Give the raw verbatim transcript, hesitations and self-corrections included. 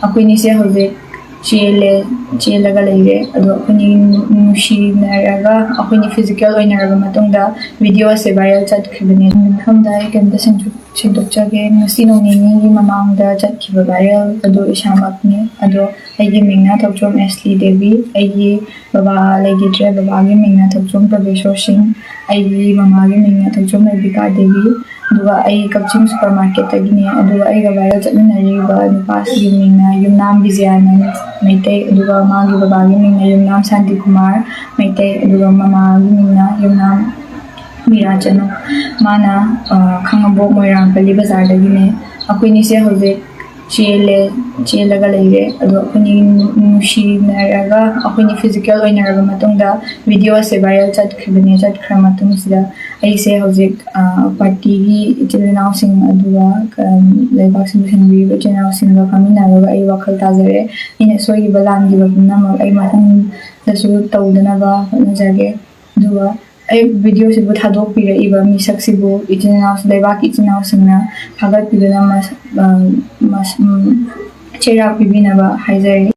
ꯑꯩꯈꯣꯏꯅꯤꯁꯦ ꯍꯧꯖꯤꯛ ꯆꯦꯜꯂꯦ ꯆꯦꯜꯂꯒ ꯂꯩꯔꯦ꯫ ꯑꯗꯣ ꯑꯩꯈꯣꯏꯅꯤ ꯅꯨꯡꯁꯤꯅꯔꯒ ꯑꯩꯈꯣꯏꯅꯤ ꯐꯤꯖꯤꯀꯦꯜ ꯑꯣꯏꯅꯔꯕ ꯃꯇꯨꯡꯗ ꯚꯤꯗꯤꯑꯣꯁꯦ ꯚꯥꯏꯔꯦꯜ ꯆꯠꯈ꯭ꯔꯤꯕꯅꯦ꯫ ꯃꯐꯝꯗ ꯑꯩ ꯀꯩꯝꯇ ꯁꯦꯡꯗꯣꯛꯆꯒꯦ꯫ ꯉꯁꯤ ꯅꯣꯡ ꯅꯤꯅꯤꯒꯤ ꯃꯃꯥꯡꯗ ꯆꯠꯈꯤꯕ ꯚꯥꯏꯔꯦꯜ ꯑꯗꯨ ꯏꯁꯥꯃꯛꯅꯤ꯫ ꯑꯗꯣ ꯑꯩꯒꯤ ꯃꯤꯡꯅ ꯊꯧꯆꯣꯝ ꯑꯦꯁꯂꯤ ꯗꯦꯕꯤ꯫ ꯑꯩꯒꯤ ꯕꯕꯥ ꯂꯩꯈꯤꯗ꯭ꯔꯦ꯫ ꯕꯕꯥꯒꯤ ꯃꯤꯡꯅ ꯊꯧꯆꯣꯝ ꯄ꯭ꯔꯚꯦꯁꯣꯔ ꯁꯤꯡ꯫ ꯑꯩꯒꯤ ꯃꯃꯥꯒꯤ ꯃꯤꯡꯅ ꯊꯧꯆꯣꯝ ꯔꯦꯕꯤꯀꯥ ꯗꯦꯕꯤ꯫ ꯑꯗꯨꯒ ꯑꯩ ꯀꯛꯆꯤꯡ ꯁꯨꯄꯔ ꯃꯥꯔꯀꯦꯠꯇꯒꯤꯅꯦ꯫ ꯑꯗꯨꯒ ꯑꯩꯒ ꯚꯥꯏꯔꯦꯜ ꯆꯠꯃꯤꯟꯅꯔꯤꯕ ꯅꯨꯄꯥꯁꯤꯒꯤ ꯃꯤꯡꯅ ꯌꯨꯝꯅꯥꯝ ꯕꯤꯖꯌꯥꯅꯟ ꯃꯩꯇꯩ꯫ ꯑꯗꯨꯒ ꯃꯥꯒꯤ ꯕꯕꯥꯒꯤ ꯃꯤꯡꯅ ꯌꯨꯝꯅꯥꯝ ꯁꯥꯟꯇꯤꯀꯨꯃꯥꯔ ꯃꯩꯇꯩ꯫ ꯑꯗꯨꯒ ꯃꯃꯥꯒꯤ ꯃꯤꯡꯅ ꯌꯨꯝꯅꯥꯝ ꯃꯤꯔꯥ ꯆꯅꯨ꯫ ꯃꯥꯅ ꯈꯥꯉꯕꯣꯛ ꯃꯣꯏꯔꯥꯡ ꯄꯜꯂꯤ ꯕꯖꯥꯔꯗꯒꯤꯅꯦ꯫ ꯑꯩꯈꯣꯏꯅꯤꯁꯦ ꯍꯧꯖꯤꯛ ꯆꯦꯜꯂꯦ ꯆꯦꯜꯂꯒ ꯂꯩꯔꯦ꯫ ꯑꯗꯣ ꯑꯩꯈꯣꯏꯅꯤ ꯅꯨꯡꯁꯤꯅꯔꯒ ꯑꯩꯈꯣꯏꯅꯤ ꯐꯤꯖꯤꯀꯦꯜ ꯑꯣꯏꯅꯔꯕ ꯃꯇꯨꯡꯗ ꯚꯤꯗꯤꯑꯣꯁꯦ ꯚꯥꯏꯔꯦꯜ ꯆꯠꯈ꯭ꯔꯤꯕꯅꯦ꯫ ꯆꯠꯈ꯭ꯔ ꯃꯇꯨꯡꯁꯤꯗ ꯑꯩꯁꯦ ꯍꯧꯖꯤꯛ ꯄꯥꯔꯇꯤꯒꯤ ꯏꯆꯤꯜ ꯏꯅꯥꯎꯁꯤꯡ ꯑꯗꯨꯒ ꯂꯩꯕꯥꯛꯁꯤꯕꯨ ꯁꯦꯝꯕꯤꯔꯤꯕ ꯏꯆꯤꯜ ꯏꯅꯥꯎꯁꯤꯡꯒ ꯐꯝꯃꯤꯟꯅꯔꯒ ꯑꯩ ꯋꯥꯈꯜ ꯇꯥꯖꯔꯦ꯫ ꯑꯩꯅ ꯁꯣꯏꯈꯤꯕ ꯂꯥꯟꯈꯤꯕ ꯄꯨꯝꯅꯃꯛ ꯑꯩ ꯃꯊꯪꯗꯁꯨ ꯇꯧꯗꯅꯕ ꯍꯣꯠꯅꯖꯒꯦ꯫ ꯑꯗꯨꯒ ꯑꯩ ꯚꯤꯗꯤꯑꯣꯁꯤꯕꯨ ꯊꯥꯗꯣꯛꯄꯤꯔꯛꯏꯕ ꯃꯤꯁꯛꯁꯤꯕꯨ ꯏꯆꯤꯜ ꯏꯅꯥꯎ ꯂꯩꯕꯥꯛꯀꯤ ꯏꯆꯤꯜ ꯏꯅꯥꯎꯁꯤꯡꯅ ꯊꯥꯒꯠꯄꯤꯗꯨꯅ ꯆꯩꯔꯥꯛ ꯄꯤꯕꯤꯅꯕ ꯍꯥꯏꯖꯔꯤ꯫